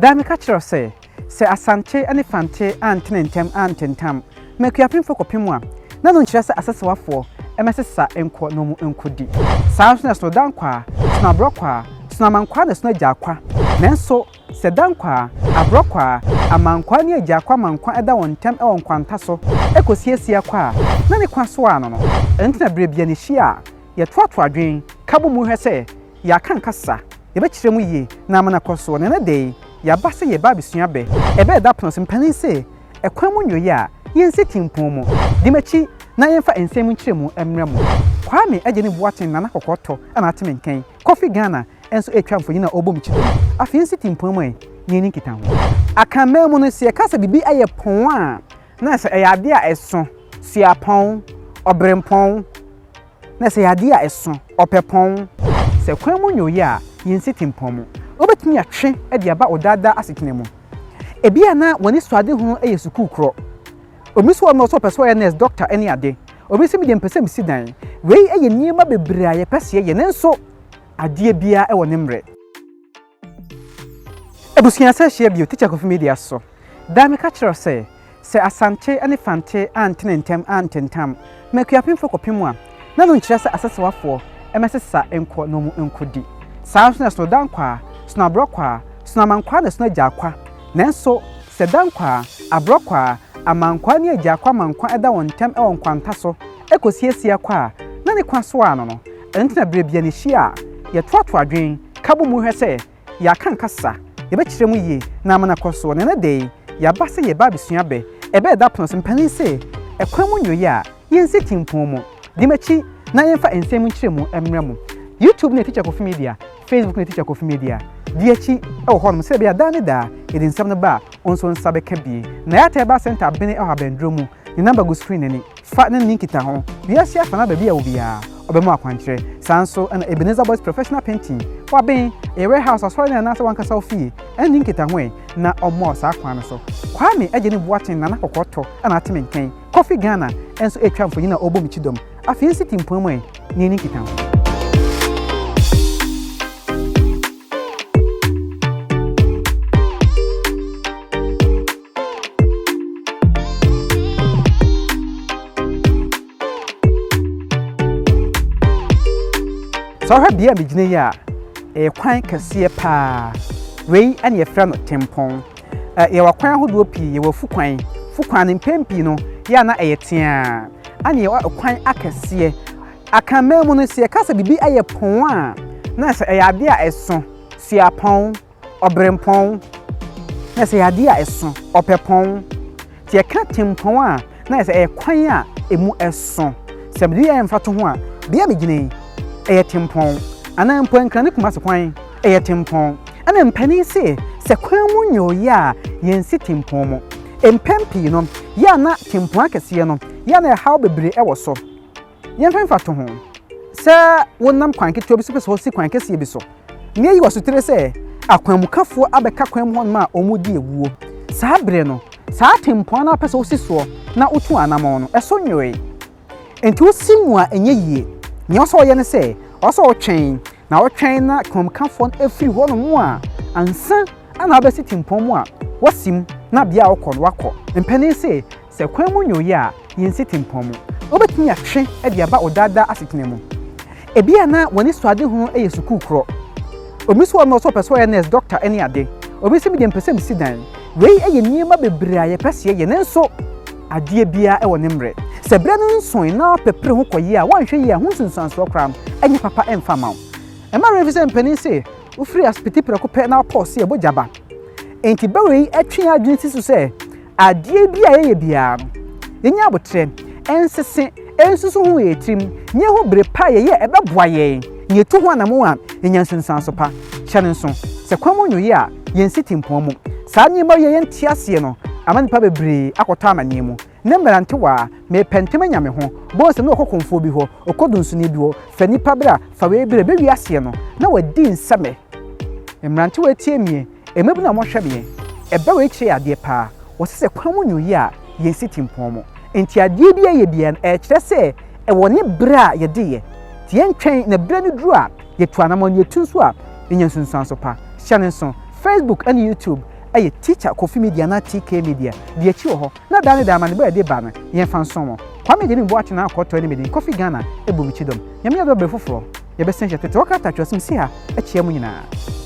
Daa meka kyerɛ wo sɛ, sɛ Asante ne Fante antene ntɛm antentam ma Akuapemfoɔ kɔpem a, na ɛno nkyerɛ sɛ Asasewafoɔ mmɛsesa nkɔ na wɔn nkɔdi. Saa ara nso na ɛsono Dankwaa, ɛsono Aborɔkwaa, ɛsono Amankwaa na ɛsono Agyaakwa. Nanso sɛ Dankwaa, Aborɔkwaa, Amankwaa ne Agyaakwa Amankwa da wɔn ntɛm wɔ nkwanta so kɔsi Asiakwa a, na ne kwa so ano no. Ɛno nti na berɛ biara no yɛhyia a, yɛtoatoa adwene ka bɔ mu hwɛ sɛ yɛaka nkasa, yɛbɛkyerɛ mu yie na ama no akɔ soɔ. Na ɛnnɛ da yi, yɛaba sɛ yɛreba abɛsua bɛ. Ɛbɛyɛ da pono so mpanin se, ɛkwan mu nnwoeɛ a, yɛnsi tempɔn mu. Di m'akyi na yɛmfa nsɛm mu nkyerɛmu mmrɛ mo. Kwame Agyeni Boateng Nana Kɔkɔɔ Tɔ na ate me nkan. Kofi Ghana nso retwa mfonyin a ɔrebɔ me kyidɔm. Afei yɛnsi tempɔn mu ɛ na yɛnni nkitaho. Akanman mu no, sɛ yɛka sɛ biribi yɛ pɔn a, na sɛ ɛyɛ adeɛ a ɛso, suapɔn, ɔberempɔn, Na sɛ ɛyɛ adeɛ a ɛso, ɔpɛpɔn. Sɛ kwan mu nyɛ oye a, yɛnsi tempɔn mu. Wobɛtumi atwe de aba wo daa daa asetena mu. Ebia na w'anisoadehunu yɛ sukuu korɔ. Obi nso wɔ hɔ nom a ɔsɛ ɔpɛ sɛ ɔyɛ nurse, doctor ne ade. Obi nso medeɛ mepɛ sɛ mesi dan. Wei yɛ nneɛma bebree a yɛpɛ sɛ yɛyɛ nanso adeɛ biara wɔ ne mmerɛ. Abusua sɛ hyia bio Teacher Kofi Media so. Daa meka kyerɛ wo sɛ, sɛ Asante ne Fante antene ntɛm antentam ma Akuapemfoɔ kɔpem a, na ɛno nkyerɛ sɛ Asasewafoɔ mmɛsesa nkɔ na wɔn nkɔdi. Saa ara nso na ɛsono Dankwaa, sono Aborɔkwaa, sono Amankwaa na ɛsono Agyaakwa. Nanso sɛ Dankwaa, Aborɔkwaa, Amankwaa ne Agyaakwa Amankwa da wɔn ntɛm wɔ nkwanta so kɔsi Asiakwa a, na ne kwa so ano no. Ɛno nti na berɛ biara no yɛhyia a, yɛtoatoa adwene ka bɔ mu hwɛ sɛ yɛaka nkasa, yɛbɛkyerɛ mu yie na ama no akɔ soɔ. Na ɛnnɛ da yi, yɛaba sɛ yɛreba abɛsua bɛ. Ɛbɛyɛ da pono so. Mpanin se, ɛkwan mu nnwoeɛ a, yɛnsi tempɔn mu. Di m'akyi na yɛmfa nsɛm mu nkyerɛmu mmrɛ mo. YouTube no yɛ Teacher Kofi Media, Facebook no yɛ Teacher Kofi Media. Di akyi wɔ hɔnom sɛdeɛ ɛbɛyɛ a daa ne daa yɛde nsɛm no ba a, wo nso wo nsa bɛka bie. Nayata Herbal Centre abene wɔ Abɛnduro mu. Ne number gu screen no ani. Fa ne ne nkitaho. Wiase afa na baabi a ɛwɔ biara, ɔbɛma wo akwankyerɛ. Saa nso na Ebenezer Boys Professional Painting, waben, ɛyɛ warehouse, asɔredan anaasɛ w'ankasa wo fie, ɛne ne nkitaho ɛ, na ɔmmoa wo saa kwan no so. Kwame Agyeni Boateng Nana Kɔkɔɔ Tɔ na ate me nkan. Kofi Ghana nso retwa mfonyin a ɔrebɔ me kyidɔm. Afei nsi Timpɔn mu ɛ, na yɛnni nkitaho. Sɛ wohwɛ bea a megyina yi a, ɛyɛ kwan kɛseɛ paa. Wei na yɛfrɛ no tempɔn. Yɛwɔ akwan ahodoɔ pii, yɛwɔ afukwan. Fukwan no mpɛn pii no, yɛ a na ɛyɛ teaa. Ɛna yɛwɔ kwan akɛseɛ. Akanman mu no, sɛ yɛka sɛ biribi yɛ pɔn a, na sɛ ɛyɛ adeɛ a ɛso, suapɔn. Ɔberempɔn, na sɛ ɛyɛ adeɛ a ɛso, ɔpɛpɔn. Nti yɛka tempɔn a, na yɛ sɛ ɛyɛ kwan a ɛmu ɛso. Sɛ mede yɛ mfatoho a, bea a megyina yi, ɛyɛ tempɔn. Anaa mpo Nkran ne Kumasi kwan, ɛyɛ tempɔn. Ɛna mpanin se, sɛ kwan mu nyɛ ɔyɛ a, yɛnsi tempɔn mu. Mpɛn pii no, yɛ a na tempɔn akɛseɛ no, yɛ a na ɛhaw bebree wɔ so. Yɛmfa mfatoho, sɛ wonam kwan ketewa bi so pɛ sɛ wosi kwan kɛseɛ bi so, na eyi w'asotire sɛ akwanmukafoɔ abɛka kwan mu hɔnom a wɔredi awuo. Saa berɛ no, saa tempɔn no a wopɛ sɛ wosi soɔ na wotu anammɔn no, ɛso nwoe. Enti wosi mu a ɛnyɛ yie. Nea ɛwɔ sɛ woyɛ ne sɛ, ɛwɔ sɛ wotwɛn, na wotwɛn na kwanmukafoɔ no afiri hɔnom a, ansa na wabɛsi tempɔn mu a, woasi mu na bea a wokɔ no woakɔ. Mpanin se, Sɛ kwan mu nwoeɛ a, yɛnsi tempɔn mu. Wobɛtumi atwe de aba wo daa daa asetena mu. Ebia na w'anisoadehunu yɛ sukuu korɔ. Obi nso wɔ hɔ nom a ɔsɛ ɔpɛ sɛ ɔyɛ nurse, doctor ne ade. Obi nso medeɛ mepɛ sɛ mesi dan. Wei yɛ nneɛma bebree a yɛpɛ sɛ yɛyɛ nanso adeɛ biara wɔ ne mmerɛ. Sɛ berɛ no nsoe na wopɛ ho kɔyɛ a, woanhwɛ yie a ho nsunsuansoɔ koraa no ɛnyɛ papa ɛmfa mma wo. Mma werɛ mfi sɛ mpanin se wofiri asopiti prɛko pɛ na wopɔɔ se ɛbɔ gya ba. Enti bɛ wei twe yɛn adwene si so sɛ Adeɛ bi a yɛyɛ biara no, yɛnya aboterɛ, nsese, nsusu ho wɔ yɛn tirim, na yɛhu bere pa a yɛyɛ a ɛbɛboa yɛn, na yɛtu ho anammɔn a, yɛnya nsunsuanso pa. Hyɛ no nso, sɛ kwan mu nnwoeɛ a, yɛnsi tempɔn mu. Saa nneɛma yi a yɛnte aseɛ no ama nnipa bebree akɔtɔ amanneɛ mu. Nnɛ mmerantewaa, mepɛ ntɛm anya me ho. Bohu sɛ na ɔkɔ kɔmfoɔ bi hɔ, ɔkɔ dunsuni bi hɔ, fa nnipa bra, fa wei bra, ɛbɛwie aseɛ no, na wadi nsɛmɛ. Mmerantewaa tie mie. Mmabunu a wɔhwɛ me, ɛbɛ wei kyerɛ yɛ adeɛ paa. Wɔse sɛ kwan mu nwoyɛ a, yɛnsi tempɔn mu. Nti adeɛ bi a yɛyɛ biara no, ɛkyerɛ sɛ ɛwɔ ne berɛ a yɛde yɛ. Nti yɛntwɛn na berɛ no duru a, yɛtu anamɔn, na yɛtu nso a, yɛnya nsunsuanso pa. Hyɛ no nso, Facebook ne YouTube yɛ Teacher Kofi Media anaa TK Media. Di akyi wɔ hɔ na daa ne daa amanebɔ a yɛde ba no, yɛmfa nsom wo. Kwame Gyamfi Boakye na akɔtɔe ne medin Kofi Ghana bɔ me kyidɔm. Nyame adom a bere foforɔ yɛbɛsan ahyia. Tete hɔ krataa twerɛsɛm si ha kyia mo nyinaa.